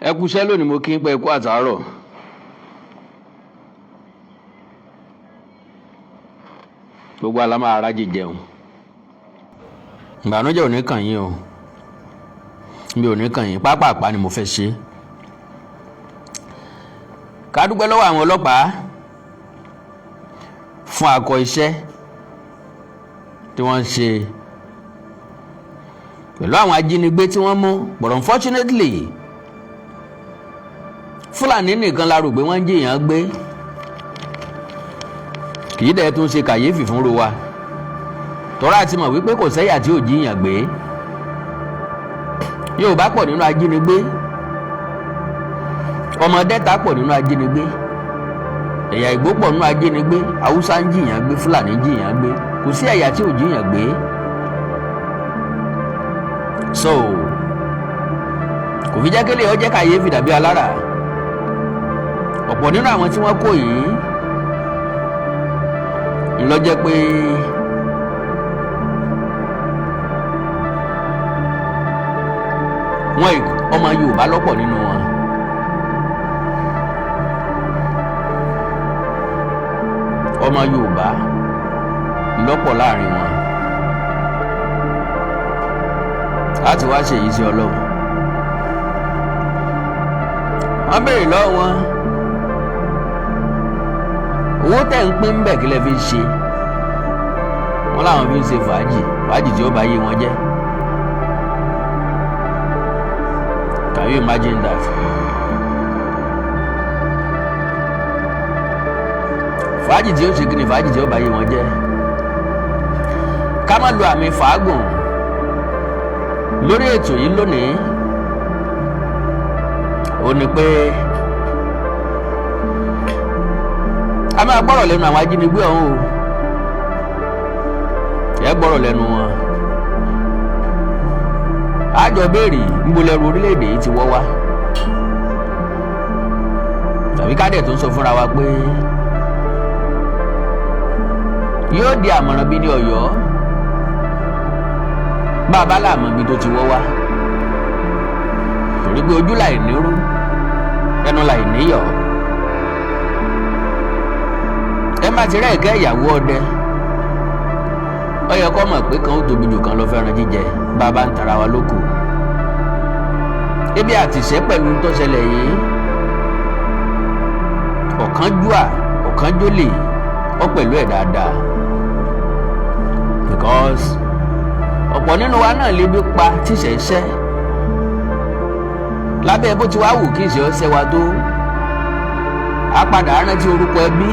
Ẹ kúṣẹ́ lónìí, mo kí n pẹ́ kú àtàárọ̀. Gbogbo àlá máa rájì jẹun. Ìbànújẹ́ ò ní kàn yín o, mi ò ní kàn yín. Pápápá ni mo fẹ́ ṣe. Ká dúpẹ́ lọ́wọ́ àwọn ọlọ́pàá fún akọ iṣẹ́ tí wọ́n ń ṣe pẹ̀lú àwọn ajínigbé tí wọ́n mú. But unfortunately, Fúlàní nìkan la rò pé wọ́n ń jìyàn gbé. Kì í dẹ̀ tún ṣe kàyéfì fúnru wa, tọ́ra àti mọ̀ wípé kò sẹ́yà tí ò jíyàn gbé. Yorùbá pọ̀ nínú ajínigbé, ọmọ Delta pọ̀ nínú ajínigbé, ẹ̀yà Ìgbò pọ̀ nínú ajínigbé, Haúsá ń jìyàn gbé, Fúlàní ń jìyàn gbé. Kò sí ẹ̀yà tí ò jíyàn gbé. So kò fi jẹ́ kélé ọjẹ́ kàyéfì dàbí alára. Ọ̀pọ̀ nínú àwọn tí wọ́n kó yìí ńlọ́jẹ́ pé wọ́n ọmọ Yorùbá lọ́pọ̀ nínú wọn. Ọmọ Yorùbá lọ́pọ̀ láàrin wọn. Láti wá ṣèyí sí Ọlọ́run, wọ́n béèrè lọ́wọ́ wọn, owó tẹ̀ ń pín bẹ́ẹ̀, kí lẹ fi ń ṣe? Wọ́n láwọn fi ń ṣe fàájì, fàájì tí ó bá yé wọn jẹ́. Can you imagine that? Fàájì tí ó ṣe kíni, fàájì tí ó bá yé wọn jẹ́. Ká má lo àmì fàágùn lórí ètò yìí lónìí. Ó ní pé a máa gbọ́rọ̀ lẹ́nu àwọn ajínigbé ọ̀hún o. Ẹ gbọ́rọ̀ lẹ́nu wọn. Àjọ béèrè níbo lẹ́rù orílẹ̀-èdè yìí ti wọ́ wá, tàbí ká dẹ̀ tó ń sọ fúnra wa pé yóò di àmọ̀ràn bí ní Ọ̀yọ́ bàbá làmọ́ bí tó ti wọ́ wá, torí pé ojú láì nírú, ẹnu láì níyọ̀. Ẹ má ti rẹ́ ẹ̀kẹ́ ìyàwó ọdẹ, ó yẹ kó mọ̀ pé kan ó tóbi jù kan lọ fẹ́ràn jíjẹ. Bàbá ń tara wa lóko ebi àtìṣẹ́ pẹ̀lú tó ṣẹlẹ̀ yìí, ọ̀kánjúà, ọ̀kánjólè ó pẹ̀lú ẹ̀ dáadáa, because ọ̀pọ̀ nínú wa náà lè bí pa tíṣẹ̀ ṣẹ́ lábẹ́ bó ti wá wù kí ìṣẹ́ ọ̀sẹ̀ wa tó. Á padà rántí orúkọ ẹbí,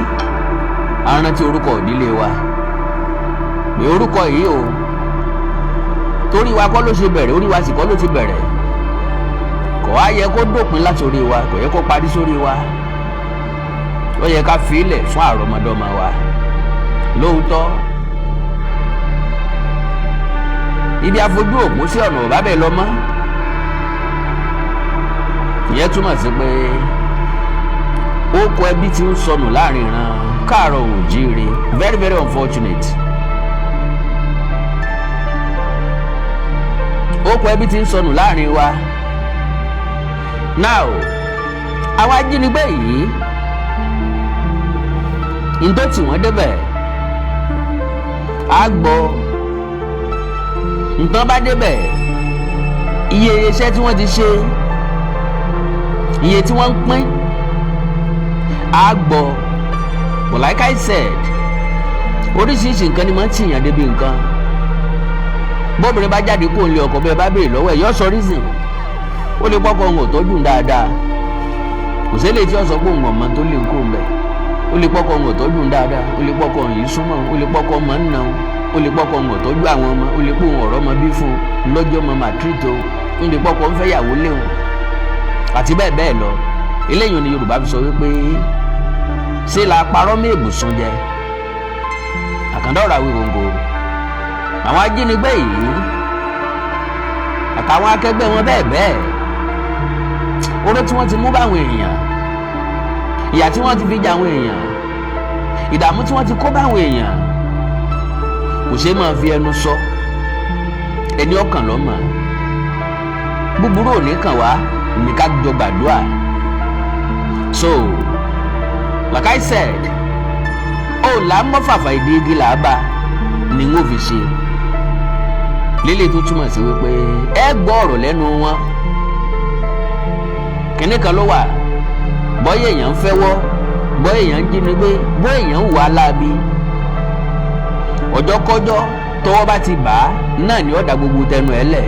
á rántí orúkọ ìdílé wa, pé orúkọ yìí o, torí wa kọ́ ló ṣe bẹ̀rẹ̀, orí wa sì kọ́ ló ti bẹ̀rẹ̀. Kò wá yẹ kó dópin láti orí wa, kò yẹ kó parí sórí wa. Ó yẹ ká fi ilẹ̀ fún àrọ́mọdọ́mọ wa. Lóòótọ́, ibi afojú òpó sí ọ̀nà ò bá bẹ́ẹ̀ lọ mọ́. Ìyẹn túmọ̀ sí pé ó kọ ẹbí tí ń sọnù láàrin ìran káàárọ̀ òjíire. Very, very unfortunate. Ó kọ ẹbí tí ń sọnù láàrin wa. Now, àwọn ajínigbé yìí ń tó tì wọ́n débẹ̀, á gbọ́ nǹkan bá débẹ̀, iye iṣẹ́ tí wọ́n ti ṣe, iye tí wọ́n ń pín, á gbọ́. But like I said, oríṣiríṣi nǹkan ni wọ́n ti yàn débi nǹkan. Bóbìnrin bá jáde kó lé ọkọ, bẹ́ẹ̀ bá béèrè lọ́wọ́ ẹ̀, yọ sọ reason. Ó lè pọ́kọ òun ò tọ́jú dáadáa. Kò sí eléyìí tí ó sọ pé òun ọ̀mọ tó lè ń kó ń bẹ̀. Ó lè pọ́kọ òun ò tọ́jú dáadáa, ó lè pọ́kọ òun yìí súnmọ́, ó lè pọ́kọ ọmọ ń nà ó, lè pọ́kọ òun ò tọ́jú àwọn ọmọ, ó lè pọ́ òun ọ̀rọ̀ ọmọ bí fún un lọ́jọ́ ọmọ màtírìtò, ó lè pọ́kọ ń fẹ́ yàwó léwu, àti bẹ́ẹ̀ bẹ́ẹ̀ lọ. Eléyìí ni Yorùbá fi sọ wípé ṣé la parọ́ mọ́ èbùsùn jẹ. Àkàndá ọ̀rọ̀ Awíkonko, àwọn ajínigbé yìí àtàwọn akẹgbẹ́ wọn bẹ́ẹ̀ bẹ́ẹ̀, oró tí wọ́n ti mú báwọn èèyàn, ìyà tí wọ́n ti fi jẹ àwọn èèyàn, ìdààmú tí wọ́n ti kó báwọn èèyàn, kò ṣeé máa fi ẹnu sọ. Ẹni ọkàn lọ́mọ búburú ò ní kàn wá. Ní ká jọ gbàdúrà. So like I said, ó là ń mọ́ fàfà ìdí igi là á bá ni n ó fi ṣe lílé, tó túmọ̀ sí wípé ẹ gbọ́ ọ̀rọ̀ lẹ́nu wọn. Kínní kan ló wà, bọ́yá èèyàn ń fẹ́wọ́, bọ́yá èèyàn ń jínigbé, bọ́yá èèyàn ń wà láabi, ọjọ́kọ́jọ́ tọwọ́ bá ti bà á náà ni ọ̀dà gbogbo tẹnu ẹ̀ lẹ̀.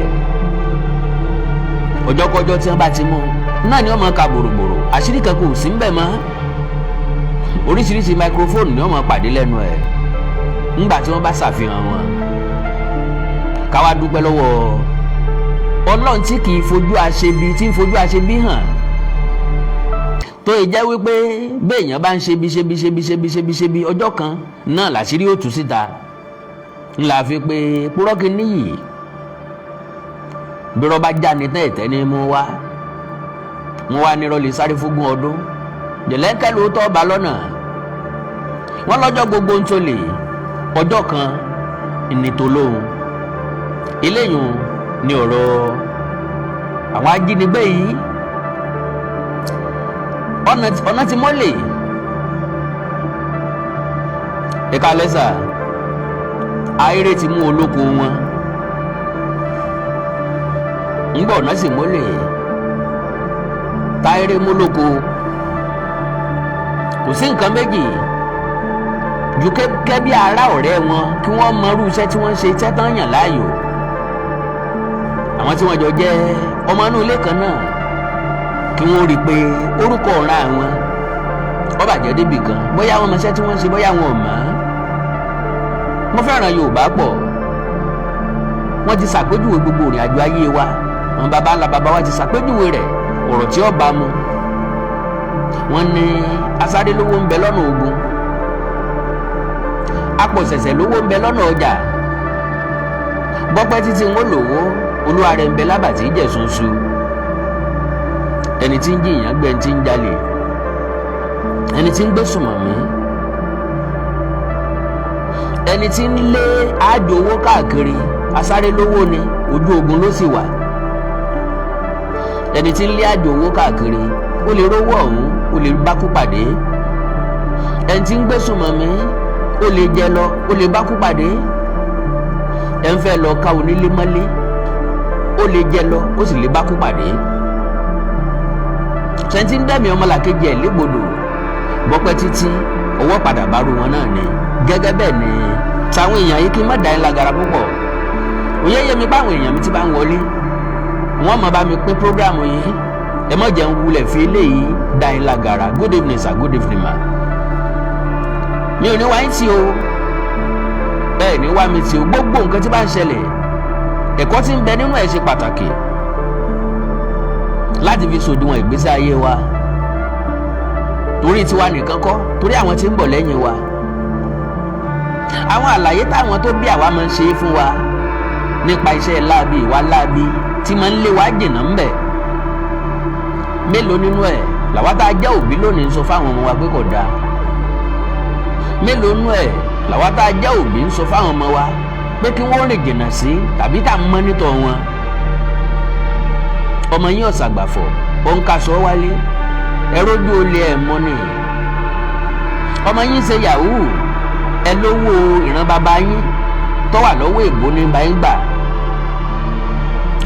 Ọjọ́kọ́jọ́ tí wọ́n bá ti mú náà ni wọ́n máa ka bòròbòrò, àṣírí kan kò sí ń bẹ̀ mọ́. Oríṣiríṣi microphone ni wọ́n máa pàdé lẹ́nu ẹ̀ ńgbà tí wọ́n bá ṣàfihàn wọn. Káwá dúpẹ́ lọ́wọ́ Ọlọ́run tí kì í fojú aṣebi, tí ń fojú aṣebi hàn, tó yẹ jẹ́ wípé béèyàn bá ń ṣe bí ṣe bí ṣe bí ṣe bí ṣe bí ṣe bí, ọjọ́ kan náà làṣírí ó tú síta. Ńlá fi pé púrọ́kì níyì bí rọ́bà já ní tán, ẹ̀tẹ́ ní mú wá. Wọ́n wá nírọ́ lè sáré fógún ọdún, jẹ̀lẹ́ńkẹ́ ló tọ́ ba lọ́nà. Wọ́n lọ́jọ́ gbogbo ń tó lè, ọjọ́ kan ìnìtòlóhùn. Eléyìí ni ọ̀rọ̀ àwọn ajínigbé yìí. Ọ̀nà tí mọ́lẹ̀ ẹ̀ka lẹ́sà ayére ti mú olóko wọn ńgbà ọ̀nà sì mọ́lẹ̀ táyéré mólóko. Kò sí nǹkan méjì ju kẹ́bí ará ọ̀rẹ́ wọn kí wọ́n mọrú iṣẹ́ tí wọ́n ń ṣe, iṣẹ́ tán yàn láàyò, àwọn tí wọ́n jọ jẹ́ ọmọ inú ilé kan náà, kí wọ́n rí i pé orúkọ ọ̀ràn àwọn ó bàjẹ́ débì kan. Bóyá wọ́n mọṣẹ́ tí wọ́n ń ṣe, bóyá wọn ò mọ̀ ọ́. Mo fẹ́ràn Yorùbá pọ̀. Wọ́n ti ṣàpèjúwe gbogbo ìrìn àjò ayé wa. Àwọn baba ńlá baba wa ti ṣàpèjúwe rẹ̀, ọ̀rọ̀ tí ó bá mu. Wọ́n ní asáré lówó ń bẹ lọ́nà ogun, apọ̀sẹ̀sẹ̀ lówó ń bẹ lọ́nà ọjà, bọ́pẹ́ títí ń wó lówó, olúwa rẹ̀ ń bẹ lábàtí jẹ̀sùnsù. Ẹni tí ń jìyàn gbẹ, ẹni tí ń jalè, ẹni tí ń gbé sùmọ̀mí, ẹni tí ń lé àjò owó káàkiri, asáré lówó ni, ojú ogun ló sì wà. Ẹni tí ń lé àjò owó káàkiri, ó lè rówó ọ̀hún, ó lè bá kú pàdé. Ẹni tí ń gbé sùmọ̀mí, ó lè jẹ lọ, ó lè bá kú pàdé. Ẹ ń fẹ́ lọ ká onílé mọ́lé, ó lè jẹ lọ, ó sì lè bá kú pàdé. Sẹ́ńtì ń dẹ̀mí ọmọlàkejì ẹ̀ légbodò, bọ́pẹ́ títí, ọwọ́ padà bá ru wọn náà ni. Gẹ́gẹ́ bẹ́ẹ̀ ni táwọn èèyàn yìí. Kí n má dá yín lágara púpọ̀, òye yé mi báwọn èèyàn mi ti bá ń wọlé, wọ́n mọ̀ bá mi pín program yìí. Ẹ má jẹ́ ń wulẹ̀ fi eléyìí dá yín lágara. Good evening sir, good evening ma. Mi ò ní wáyé tí o, ẹ ní wá mi tí o. Gbogbo nǹkan tí bá ń ṣẹlẹ̀, ẹ̀kọ́ tí ń bẹ nínú ẹ̀ ṣe pàtàkì láti fi sòdiwọ̀n ìgbésí ayé wa, torí tiwa nìkan kọ́, torí àwọn tí ń bọ̀ lẹ́yìn wa. Àwọn àlàyé táwọn tó bí àwa máa ń ṣe é fún wa nípa iṣẹ́ láabi, ìwà láabi tí máa ń lé wa jìnnà ń bẹ̀, mélòó nínú ẹ̀ làwa tá a jẹ́ òbí lónìí ń sọ fáwọn ọmọ wa pé kò dáa? Mélòó nínú ẹ̀ làwa tá a jẹ́ òbí ń sọ fáwọn ọmọ wa pé kí wọ́n rìn jìnnà sí, tàbí tá a mọ́nítọ̀ wọn? Ọmọ yín ọ̀sàgbàfọ̀, ó ń kaṣọ wálé, ẹ rójú olè ẹ̀ mọ́ ni. Ọmọ yín ṣe yahoo, ẹ lówó ìran bàbá yín tó wà lọ́wọ́ èbó ní bá yín gbà.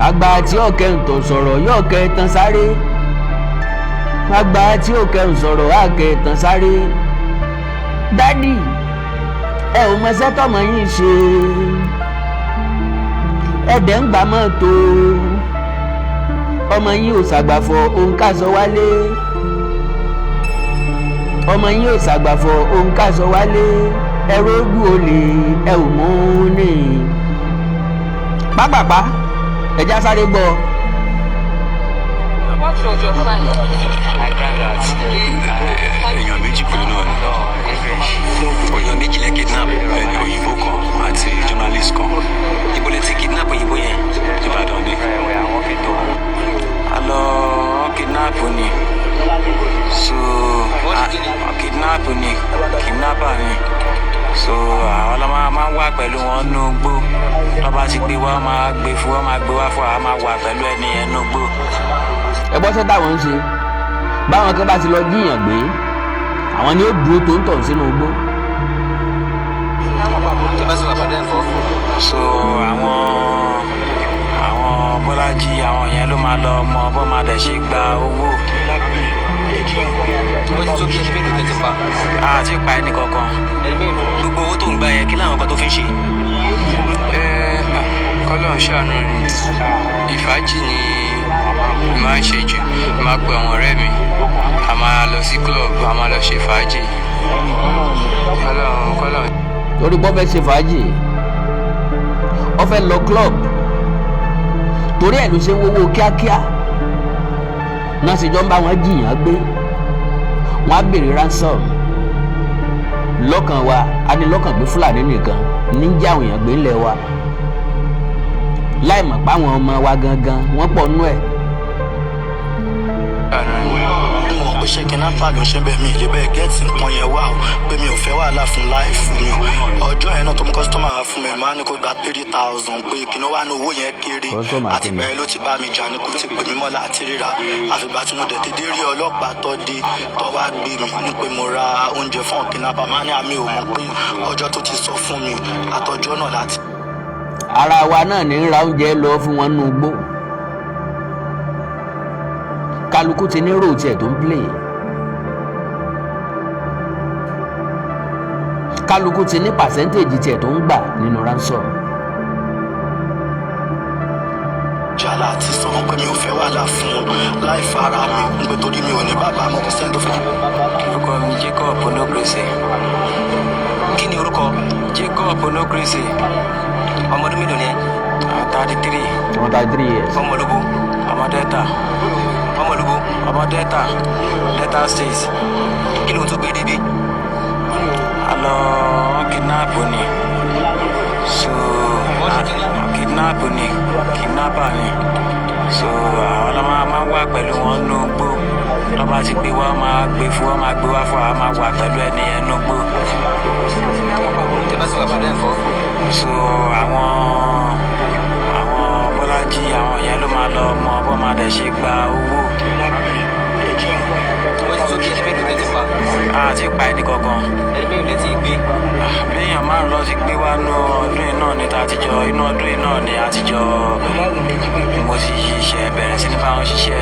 Àgbà tí ọ̀kẹ́ ń tọ̀ sọ̀rọ̀ yóò kẹ́ tán sáré. Àgbà tí ọ̀kẹ́ ń sọ̀rọ̀ àkẹ́ tán sáré. Daddy, ẹ ò mọṣẹ́ tọmọ yín ṣe, ẹ dẹ̀ ń gbà mọ́tò. Ọmọ yín ò ṣàgbàfọ̀, òǹkàṣọ wálé. Ọmọ yín ò ṣàgbàfọ̀, òǹkàṣọ wálé, ẹ rójú olè, ẹ ò mú ní. Pápápá, ẹja sáré gbọ́. What was your plan? Èèyàn méjì péré náà ni. Èèyàn méjì lẹ kidnap? Ẹni òyìnbó kan àti journalist kan. Ibo lẹ ti kidnap òyìnbó yẹn? Ìbàdàn ni. A lọ kidnap ni, so a kidnap ni, kidnapper ni. So àwọn ọlọ́mọ máa ń wà pẹ̀lú wọn nínú igbó. Tó bá ti gbé wá, máa gbé fún wọn, máa gbé wá fún wa, máa wà pẹ̀lú ẹni yẹn nínú igbó. Ẹ gbọ́ sẹ́ táwọn ń ṣe. Báwọn kan bá ti lọ jíyàn gbé, àwọn ni ó dúró tó ń tọ̀ sínú igbó. So àwọn Bọ́lájí, àwọn yẹn ló máa lọ mọ bó máa dẹ̀ ṣe gba owó. Ó ti tó bí ẹni mélòó tẹ́ ti pa? Àti pa ẹnì kankan. Gbogbo owó tó ń gbà yẹn, kí láwọn kan tó fi ń ṣe? Ẹ kọ́lọ́run ṣàánú ni. Ìfàájì ni máa ń ṣe jù. Máa pe àwọn ọ̀rẹ́ mi, a máa lọ sí club, a máa lọ ṣe fàájì. Kọ́lọ́run, kọ́lọ́run. Torí bọ́ fẹ́ ṣe fàájì, ó fẹ́ lọ club, torí ẹ̀ ló ṣe ń wówó kíákíá náà sì jọ ń bá wọn jìyàn gbé. Wọn á béèrè ransom. Lọ́kàn wa, a ní lọ́kàn pé Fúlàní nìkan ní ń jẹ́ àwọn èèyàn gbé ńlẹ̀ wa, láì mọ̀ pé àwọn ọmọ wa gangan wọ́n pọ̀ nú ẹ̀. Ṣàánú ni. Mo mọ̀ pé ṣé kidnapper ló ń ṣe bẹ́ẹ̀. Mi lè bẹ́ẹ̀ get nǹkan yẹn wá o, pé mi ò fẹ́ wàhálà fún life mi o. Ọjọ́ yẹn náà tó mú customer wá fún mi, máa ní kó gba 3,000, pé kí ni wàá ní owó yẹn kéré. Customer àti kí ni? Bẹ́ẹ̀ ló ti bá mi jà ní kò ti pè mí mọ́ láti ríra, àfìgbà tí mo dẹ̀ dédé rí ọlọ́pàá tó dé, tó wá gbé mi ní pé mo ra oúnjẹ fún kidnapper. Máa ní àmì ò mọ̀ pé ọjọ́ tó ti sọ fún mi àtọjọ́ náà láti Ara wa náà ní ń ra oúnjẹ lọ fún wọn nínú igbó. Kálukú ti ní role tiẹ̀ tó ń play, kálukú ti ní percentage tiẹ̀ tó ń gbà nínú ransom. Jà láti sọ wọn pé mi ò fẹ́ wàhálà fún láì fara mi ń pé torí mi ò ní bàbá mọ́, kò sẹ́ni tó fẹ́. Orúkọ mi Jacob Onokrese. Kí ni orúkọ? Jacob Onokrese. Ọmọ ọdún mélòó ni ẹ? 33. Ọmọ 33 years. Ọmọ ológo? Ọmọ Delta. Ọmọ ológo? Ọmọ Delta, Delta State. Kí ló ń tún gbé débi? A lọ kidnap ni. So kidnap ni, kidnapper ni. So àwọn ọlọ́mọ máa wà pẹ̀lú wọn nínú igbó. Tó bá ti gbé wá, máa gbé fún wọn, máa gbé wá fún wa, máa wà pẹ̀lú ẹni yẹn nínú igbó. Tẹ bá sì wà pẹ̀lú ẹ̀kọ́? So àwọn Bọ́lájí, àwọn yẹn ló máa lọ mọ bó máa dẹ̀ ṣe gba owó. Ó ti tó bí ẹni mélòó tẹ́ ti pa? Àti pa ẹnì kankan. Ẹni mélòó lẹ ti gbé? Léèyàn márùn lọ ti gbé wá nú ọdún yìí náà ní tàtijọ́. Inú ọdún yìí náà ni àtijọ́ mo ti ṣiṣẹ́, bẹ̀rẹ̀ sí ní bá wọn ṣiṣẹ́.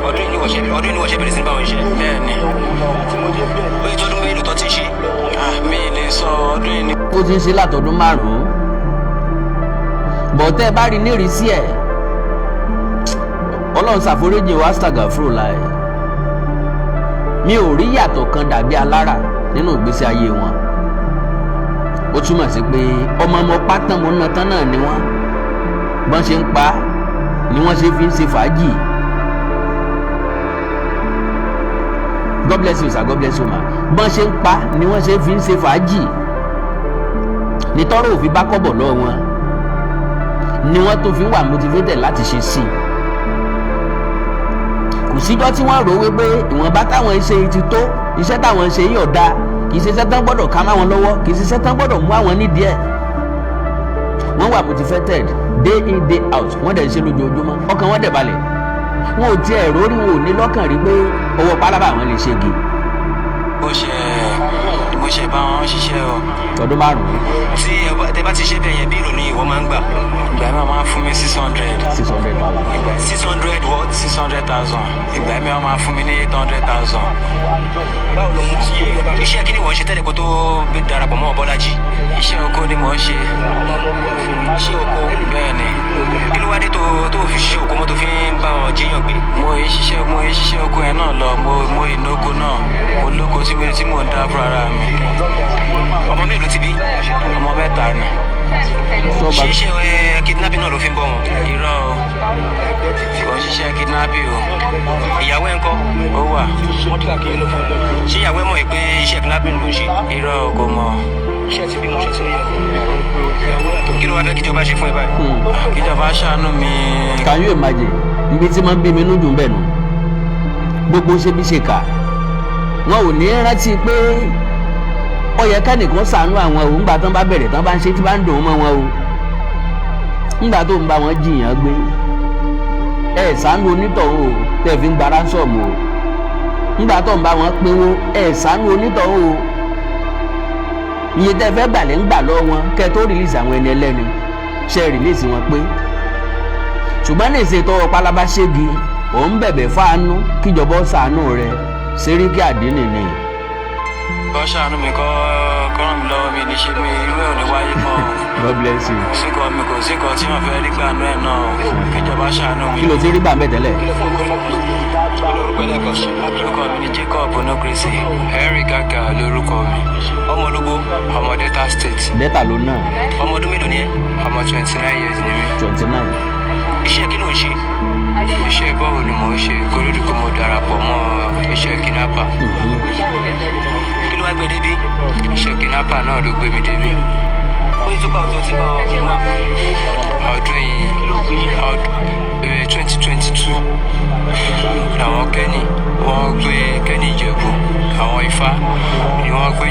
Ọdún yìí ni wọ́n ṣe bẹ̀rẹ̀ sí ní bá wọn ṣiṣẹ́? Bẹ́ẹ̀ ni. Ó ti tọ́dún mélòó tó ti ń ṣe? Ah, mi ì lè sọ. Ọdún yìí ni. Ó ti ń ṣe látọdún 5, bọ̀tẹ́ bá rí nírìísí ẹ̀, Ọlọ́run ṣàforíjì wa, stagafro láì mi ò rí yàtọ̀ kan dàbí alára nínú ìgbésí ayé wọn. Ó túmọ̀ sí pé ọmọ ọmọ pátán mo ná tán náà ni wọ́n. Bọ́n ṣe ń pa ni wọ́n ṣe fi ń ṣe fàájì. God bless you, sir. God bless you, ma. Bọ́n ṣe ń pa ni wọ́n ṣe fi ń ṣe fàájì, nítọ́rọ̀ òfin bá kọ́bọ̀ lọ́wọ́ wọn ni wọ́n tó fi wà motivated láti ṣe sí i. Kò síjọ́ tí wọ́n rò wípé ìwọ̀nba táwọn ṣe ti tó. Iṣẹ́ táwọn ṣe yìí ọ̀dà, kì í ṣe iṣẹ́ tán gbọ́dọ̀ ká máwọn lọ́wọ́, kì í ṣe iṣẹ́ tán gbọ́dọ̀ mú àwọn nídìí ẹ̀. Wọ́n wà motivated day in, day out. Wọ́n dẹ̀ ń ṣe lójoojúmọ́, ọkàn wọn dẹ̀ balẹ̀. Wọn ò tiẹ̀ rórí, wọn ò ní lọ́kàn rí pé ọwọ́ pálábà àwọn lè ṣègi. Bó ṣe mo ṣe bá wọn ṣiṣẹ́ o. Ọdún 5. Tí tẹ bá ti ṣe bẹ́ẹ̀ yẹn, bí ìrònú ìwọ máa ń gbà? Ìgbà mi wọ́n máa ń fún mi 600. 600,000. 600 what? 600,000. Ìgbà mi wọ́n máa fún mi ní 800,000. Báwo ló mú iṣẹ́? Kí ni wọ́n ṣe tẹ́lẹ̀ kó tó darapọ̀ mọ́ Bọ́lájí? Iṣẹ́ oko ni mò ń ṣe. Iṣẹ́ oko? Bẹ́ẹ̀ ni. Kí ló wá dé tó fi ṣiṣẹ́ oko mọ́, tó fi ń bá wọn jíyàn gbé? Mo yìí ṣiṣẹ́ oko yẹn náà lọ. Mo ìnóko náà, mo lóko tí mò ń dá fún ara mi. Ọmọ mélòó ti bí? Ọmọ mẹ́ta ni. Ṣé iṣẹ́ kidnapping náà ló fi ń bọ́ wọn? Irọ́ o, kò ń ṣiṣẹ́ kidnapping o. Ìyàwó ẹ̀ ń kọ́? Ó wà. Ṣé ìyàwó ẹ̀ mọ̀ pé iṣẹ́ kidnapping ló ń ṣe? Irọ́ o, kò mọ̀. Kí ló wá fẹ́ kíjọba ṣe fún ẹ báyìí? Kíjọba ṣàánú mi. Can you imagine? Ibi tí máa ń bí mi nínú dùn bẹ́ẹ̀ nù. Gbogbo ṣe bí ṣe kà, wọn ò ní rántí pé ó yẹ kẹ́nìkan ṣàánú àwọn o. Ńgbà tán bá bẹ̀rẹ̀, tán bá ń ṣe tí bá ń dùn mọ́ wọn o, ńgbà tó ń bá wọn jiyàn gbé, ẹ ṣàánú onítọ̀hún o. Tẹ́ fi ń gba ransom o, ńgbà tó ń bá wọn pínwó, ẹ̀ ṣàánú onítọ̀hún o. Iye tẹ́ fẹ́ gbà lẹ́ ń gbà lọ́wọ́ wọn kẹ́ tó release àwọn ẹni ẹlẹ́ni. Ṣe release wọn pé? Ṣùgbọ́n ní ìṣètò pálábá ṣégi, òun bẹ̀bẹ̀ fáánú kíjọba ó ṣàánú rẹ̀. Sẹ́ríkì Àdínì ni. Kọ́ ṣàánú mi, kọ́ ràn mí lọ́wọ́. Mi ní ṣe mi, irú ẹ̀ ò ní wáyé mọ́ o. God bless you. Síkọ mi kò síkọ tí wọ́n fẹ́ rí gbà nú ẹ̀ náà o, kíjọba ṣàánú mi. Kí ló ti rí gbà ń bẹ̀ tẹ́lẹ̀? Orúkọ mi ni Jacob Onokrisi. Henry Gàgà lórúkọ mi. Ọmọ ológo? Ọmọ Delta State. Delta ló náà. Ọmọ ọdún mélòó ni ẹ? Ọmọ 29 years ni mí. 29. Iṣẹ́ kí ló ń ṣe? Iṣẹ́ bọ́ọ̀lù ni mò ń ṣe kó lódì kó mo darapọ̀ mọ́ iṣẹ́ kidnapper. Kí ló wá gbé débi? Iṣẹ́ kidnapper náà ló gbé mi débi. Ó ti tó báwo tó ti bá ọ kidnap? Ọdún yìí, ọdún 2022 làwọn Kẹ́nì wọ́n gbé Kẹ́nì Ìjẹ̀bú, àwọn Ifá ni wọ́n gbé.